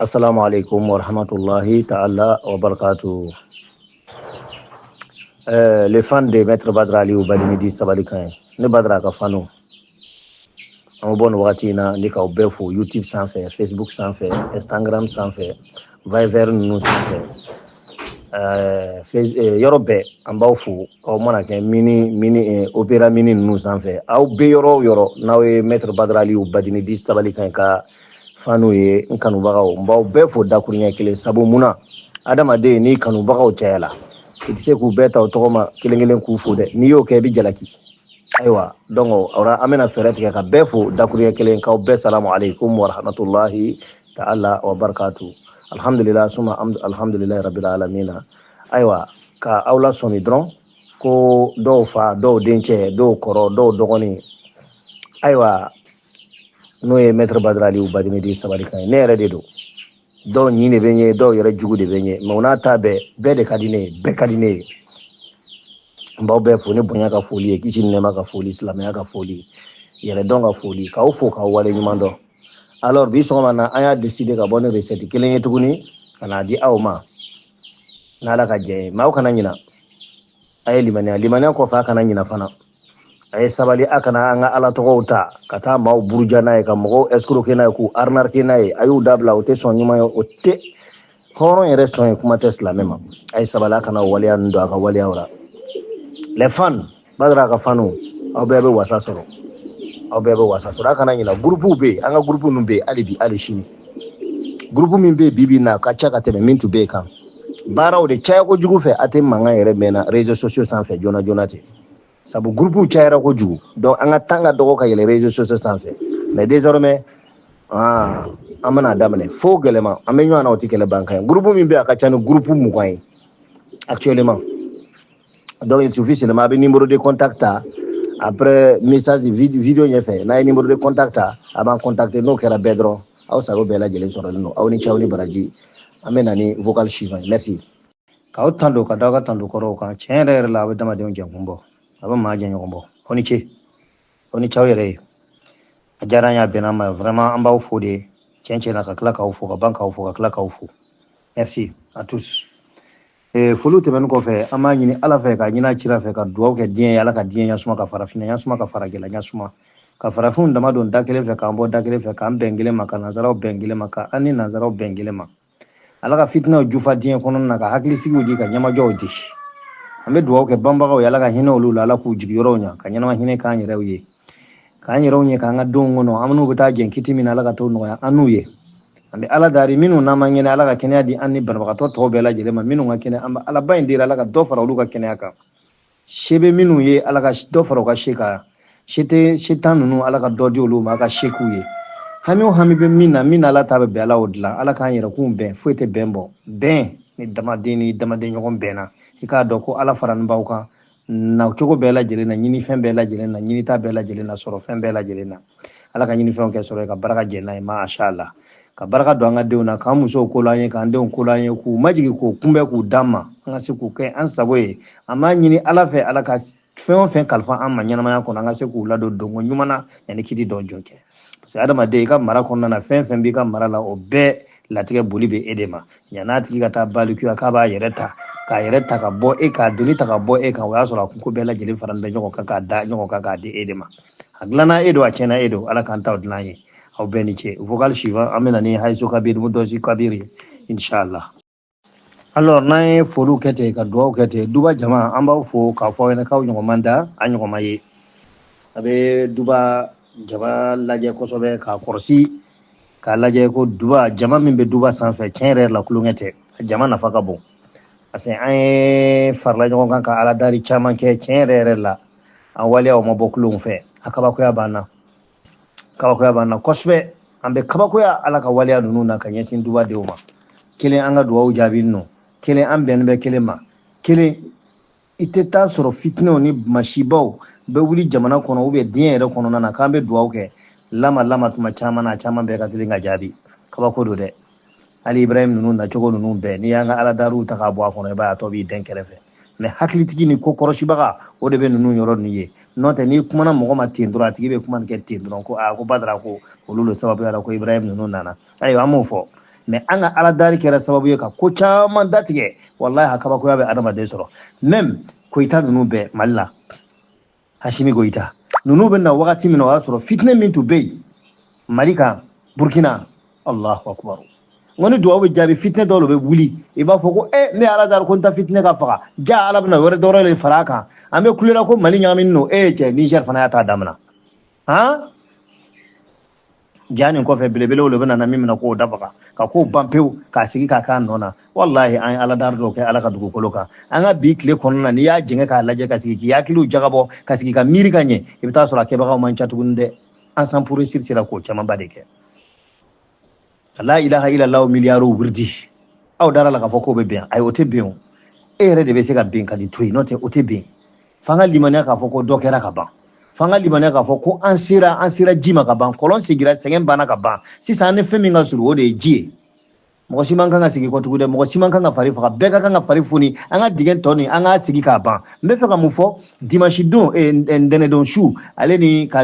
Assalamu alaikum wa rahmatullahi ta'ala wa barakatuh. Les fans de Maître Badra Aliou Badini dit Sabalikan ne Badra ka fanu an bɛ bɔ nin wagati in na ni k'aw bɛɛ fo YouTube sanfɛ, Facebook sanfɛ, Instagram sanfɛ, Viber ninnu sanfɛ, yɔrɔ bɛɛ an b'aw fo. Aw mana kɛ mini mini Opera Mini ninnu sanfɛ, aw bɛ yɔrɔ o yɔrɔ n'aw ye Maître Badra Aliou Badini dit Sabalikan ka fanu ye, n kanubagaw, n b'aw bɛɛ fo dakuruɲɛ kelen. Sabu mun na? Adamaden n'i kanubagaw cayala, i tɛ se k'u bɛɛ ta o tɔgɔ ma kelen kelen k'u fo dɛ. N'i y'o kɛ, i bɛ jalaki. Ayiwa, donc o an bɛna fɛɛrɛ tigɛ ka bɛɛ fo dakuruɲɛ kelen, k'aw bɛɛ salamu aleykum wa rahmatulahi ta'ala wa barakatu. Alhamdulillah suma alhamdulillahi rabbil alamina. Ayiwa, ka aw lasɔmi dɔrɔn ko dɔw fa, dɔw dencɛ, dɔw kɔrɔ, dɔw dɔgɔnin, ayiwa, n'o ye Maître Badra Aliou Badini dit Sabalikan ye, ne yɛrɛ de don. Dɔw ɲin de bɛ n ye, dɔw yɛrɛ jugu de bɛ n ye, mɛ o n'a ta bɛɛ, bɛɛ de ka di ne ye, bɛɛ ka di ne ye. N b'aw bɛɛ fo ni bonya ka foli ye, kisi ni nɛɛma ka foli, silamɛya ka foli, yɛrɛdɔn ka foli, k'aw fo k'aw wale ɲuman dɔn. Alors bi sɔgɔma na, an y'a décider ka bɔ ni recette kelen ye tuguni ka n'a di aw ma n'Ala ka jɛ ye. Mɛ aw kana ɲina, a ye limaniya. Limaniya kɔfɛ, a kana ɲina fana, a ye sabali. A kana an ka Ala tɔgɔw ta ka taa maaw buruja n'a ye, ka mɔgɔw escroquer n'a ye, k'u arnaquer n'a ye. A y'u dabila, o tɛ sɔn ɲuman ye, o tɛ hɔrɔn yɛrɛ sɔn ye, kuma tɛ silamɛ ma. A ye sabali, a kana waleya ninnu don a ka waleyaw la. Les fans, Badara ka fanu, aw bɛɛ bɛ wasa sɔrɔ, aw bɛɛ bɛ wasa sɔrɔ. A kana ɲina, groupe bɛ yen, an ka groupe ninnu bɛ yen hali bi, hali sini. Groupe min bɛ yen bi bi in na, a ka ca ka tɛmɛ min tun bɛ yen kan. Baaraw de caya kojugu fɛ, a tɛ mankan yɛrɛ mɛnna réseaux sociaux sanfɛ joona joona ten, sabu groupe cayara kojugu. Donc an ka temps ka dɔgɔ ka yɛlɛ réseaux sociaux sanfɛ. Mais désormais, ah, an bɛna daminɛ fo gɛlɛma, an bɛ ɲɔgɔn na, o tɛ kɛlɛ ban kan ye. Groupe min bɛ yen, a ka ca ni groupe 20 ye actuellement. Donc il suffit seulement a bɛ numéro de contact ta après message vidéo ɲɛfɛ. N'a ye numéro de contact ta, a b'an contacter. N'o kɛra bɛɛ dɔrɔn, aw sago bɛɛ lajɛlen sɔrɔlen don. Aw ni ce, aw ni baraji. An bɛ na ni vocal suivant ye. Merci k'aw tando ka da aw ka tando kɔrɔw kan. Tiɲɛ yɛrɛ yɛrɛ la, a bɛ adamadenw jɛkun bɔ, a bɛ maa jɛ ɲɔgɔn bɔ. Aw ni ce, aw ni ce aw yɛrɛ ye. A diyara an ye, a bɛnna an ma vraiment. An b'aw fo de tiɲɛ tiɲɛ na, ka tila k'aw fo, ka ban k'aw fo, ka tila k'aw fo. Merci à tous. Foliw tɛmɛnen kɔfɛ, an b'a ɲini Ala fɛ, ka ɲini a cira fɛ, ka dugawu kɛ diɲɛ ye. Ala ka diɲɛ ɲasuma, ka farafinna ɲasuma, ka farajɛla ɲasuma, ka farafinw dama don da kelen fɛ, k'an bɔ da kelen fɛ, k'an bɛn kelen ma, ka nanzaraw bɛn kelen ma, ka an ni nanzaraw bɛn kelen ma. Ala ka fitinaw jufa diɲɛ kɔnɔna na, ka hakilisigiw di, ka ɲɛmajɔw di. An bɛ dugawu kɛ banbagaw ye, Ala ka hinɛ olu la, Ala k'u jigiyɔrɔw ɲa, ka ɲɛnama hinɛ k'an yɛrɛw ye, k'an yɛrɛw ɲɛ, k'an ka denw kɔnɔ. An n'u bɛ taa jɛn kiti min na, Ala ka t'o nɔgɔya an n'u ye. An bɛ Ala dari minnu n'an man kɛnɛ, Ala ka kɛnɛya di an ni banabagatɔ tɔw bɛɛ lajɛlen ma. Minnu ka kɛnɛ, an bɛ Alaba in deli, Ala ka dɔ fara olu ka kɛnɛya kan. Se bɛ minnu ye, Ala ka dɔ fara u ka se kan. Se tɛ se tan ninnu, Ala ka dɔ di olu ma, a ka se k'u ye. Hami o hami bɛ min na, min na Ala ta bɛ bɛn, Ala y'o dilan. Ala k'an yɛrɛkun bɛn. Foyi tɛ bɛn bɔ. Bɛn ni damaden ni damaden ɲɔgɔn bɛnna, i k'a dɔn ko Ala fara b'aw kan na cogo bɛɛ lajɛlen na, ɲinifɛn bɛɛ lajɛlen na, ɲinita bɛɛ lajɛlen na, sɔrɔ fɛn bɛɛ lajɛlen na. Ala ka ɲinifɛnw kɛ sɔrɔ ye, ka baraka jɛ n'a ye. Masha Allah, ka baraka don an ka denw na, k'an musow ko an ye, k'an denw ko an ye, k'u majigin, k'u kunbɛn, k'u d'an ma, an ka se k'u kɛ an sago ye. An b'a ɲini Ala fɛ, Ala ka fɛn o fɛn kalifa an ma ɲɛnamaya kɔnɔ, an ka se k'u ladon donko ɲuman na yanni kiti dɔn jɔn kɛ. Parce que adamaden, i ka mara kɔnɔna na, fɛn fɛn b'i ka mara la, o bɛɛ latigɛ boli bɛ e de ma. Yan'a tigi ka taa balikuya k'a b'a yɛrɛ ta, k'a yɛrɛ ta ka bɔ e k'a doni ta ka bɔ e kan, o y'a sɔrɔ a kunko bɛɛ lajɛlen fara bɛ ɲɔgɔn kan, k'a da ɲɔgɔn kan, k'a di e de ma. A dilanna e don, a tiɲɛna e don. Ala k'an taw dilan ye. Aw bɛɛ ni ce. Vocal suivant, an bɛna ni Hayiso Kabiri Mudɔsi Kabiri ye, inshallah. Alors n'an ye foliw kɛ ten, ka dugawu kɛ ten, duba jama, an b'aw fo k'a fɔ aw ɲɛna k'aw ɲɔgɔn man da, a ɲɔgɔn ma ye. A bɛ duba jama lajɛ kosɛbɛ, k'a kɔlɔsi, k'a lajɛ ko duba jama min bɛ duba sanfɛ, tiɲɛ yɛrɛ la, kulonkɛ tɛ, jama nafa ka bon. Parce que an ye farala ɲɔgɔn kan ka Ala dari caman kɛ. Tiɲɛ yɛrɛ yɛrɛ la, an waleyaw ma bɔ kulonw fɛ. A kabakoya b'an na, kabakoya b'an na kosɛbɛ. An bɛ kabakoya Ala ka waleya ninnu na ka ɲɛsin dubadenw ma. Kelen, an ka dugawu jaabi nɔ. Kelen, an bɛnnen bɛ kelen ma. Kelen, i tɛ taa sɔrɔ fitinɛw ni masibaw bɛ wuli jamana kɔnɔ ou bien diɲɛ yɛrɛ kɔnɔna na k'an bɛ dugawu kɛ lama lama. Tuma caman na, a caman bɛɛ ka teli ka jaabi. Kabako don dɛ. Hali Ibrahim ninnu nacogo ninnu bɛɛ, n'i y'an ka Ala dariw ta k'a bɔ a kɔnɔ, i b'a ye a tɔ b'i dɛn kɛrɛfɛ. Mɛ hakilitigi ni ko kɔrɔsibaga, o de bɛ ninnu yɔrɔ ninnu ye. N'o tɛ, n'i kumana mɔgɔ ma ten dɔrɔn, a tigi bɛ kuma nin kɛ ten dɔrɔn ko aa, ko Badara ko olu le sababuya la ko Ibrahim ninnu nana. Ayiwa, an m'o fɔ. Mais an ka ala dari kɛra sababu ye ka ko caman datigɛ. Walahi, a kabakoya bɛ adamaden sɔrɔ. Même Koyita ninnu bɛɛ Mali la, Hashimi Goyita ninnu bɛ na wagati min na, o y'a sɔrɔ fitinɛ min tun bɛ yen Mali kan, Burkina, Allahu akbar. N ko ni duwawu bɛ jaabi, fitinɛ dɔw de bɛ wuli, i b'a fɔ ko e ne ala dari ko n ta fitinɛ ka faga ja, ala bɛna wɛrɛ dɔwɛrɛ de fara a kan. An bɛ kulela ko Mali ɲagaminen don. E cɛ, Niger fana y'a ta daminɛ han ja. Nin kɔfɛ, belebelew de bɛna na min minɛ k'o dafaga ka k'o ban pewu, k'a sigi k'a k'a nɔ na. Walahi, an ye ala dari dɔw kɛ ala ka dugukolo kan. An ka bi tile kɔnɔna na, n'i y'a jɛngɛ k'a lajɛ, ka sigi k'i hakiliw jagabɔ, ka sigi ka miiri ka ɲɛ, i bɛ taa sɔrɔ a kɛbagaw man ca tuguni dɛ. Ensemble pour réussir sera k'o camanba de kɛ. La ilaha illallah miliyariw wiridi, aw dara la k'a fɔ k'o bɛ bɛn. Ayi, o tɛ bɛn. O e yɛrɛ de bɛ se ka bɛn ka di to yen, n'o tɛ o tɛ bɛn. F'an ka limaniya k'a fɔ ko dɔ kɛra ka ban. F'an ka limaniya k'a fɔ ko an sera ji ma ka ban. Kɔlɔn sigira, sɛgɛn banna ka ban. Sisan an ni fɛn min ka surun, o de ye ji ye. Mɔgɔ si man kan ka sigi kɔ tugun dɛ, mɔgɔ si man kan ka fari faga, bɛɛ ka kan ka fari foni. An ka dingɛ tɔ nin, an k'a sigi k'a ban. N bɛ fɛ ka mun fɔ? Dimanche don, ntɛnɛn don su, ale ni ka